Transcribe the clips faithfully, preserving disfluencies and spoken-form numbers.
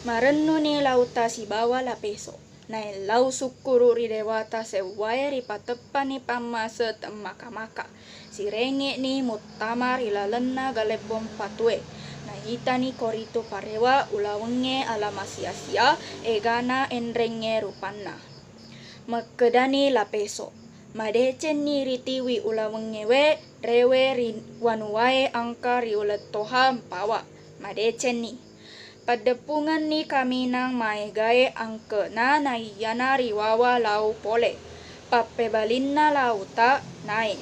Marennuni lauta sibawa lapeso. Naellau sukkuru ri dewata sewwae ripateppani pammase temmaka-maka. Sirenge'ni muttama ri lalenna galebbong patue. Naitani koritu parewa ulawengnge ala masia-sia, egana enrengnge rupanna. Mekkedani lapeso, madecenni ritiwi ulawengngewe rewe ri wanuwae angka ri uleng toha mpawa. Madecenni. Paddeppungenni kaminang maegae angke'na naiyana riwawa lau pole. Pappebalinna lauta nae.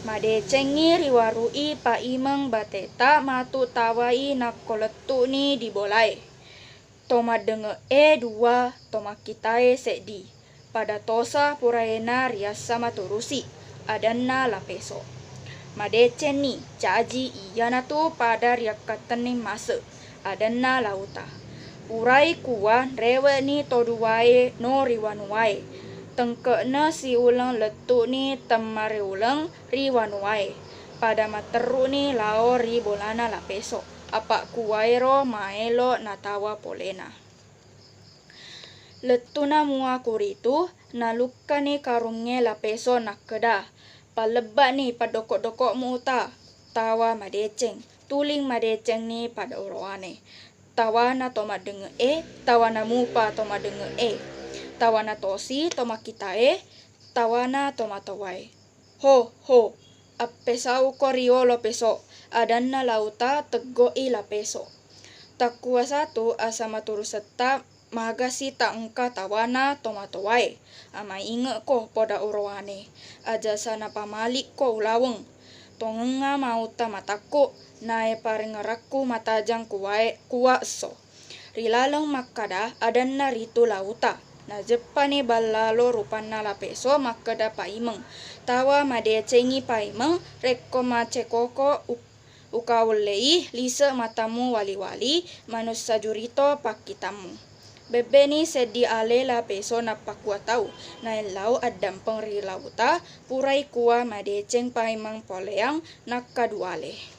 Madecengngi riwaru'i paimeng bateta matu tawai nakko lettu'ni di bolae. To maddenge'e dua, to makkitae seddi. Pada tosa puraena riassa maturusi, adanna lapeso. Madecenni, jaji iyanatu pada riakkattenning mase, adanna lauta. Purai kuwa rewe'ni to duwae no ri wanuwae. Tengke'na siuleng lettu'ni temmareuleng ri wanuwae. Pada materru'ni lao ri bolana lapeso, apa kuwaero maelo natawa polena. Lettuna mua kuritu, nalukkani karungnge lapeso nakkeda, pallebba'ni paddoko-dokokmu uta, tawa madeceng, tuling madecenni pada orowane. Tawana to maddenge'e, tawana mupa to maddenge'e, tawana tosi to makkitae, tawana to matowae. Ho, ho, appesauko riolo peso, adanna lauta teggo'i lapeso. Takkuasatu asa maturusetta magasi ta engka tawana tomatowae. Amainge'ko poda orowane, ajasa napamalikko ulaweng. Tongengnga mautta matakku, nae parengerakku matajang kuwae, kuwa esso. Ri laleng makkada adanna ritu lauta. Najeppani ballalo rupanna lapeso makkeda paimeng. Tawa madecengi paimeng, rekko macekoko u-, ukaullei lise matamu wali-wali, manussa jurito pakkitammu. Bebbeni seddi ale lapeso nappakkua tau, naellau addampeng ri lauta, purai kuwa madeceng paimeng poleang nakkaduale.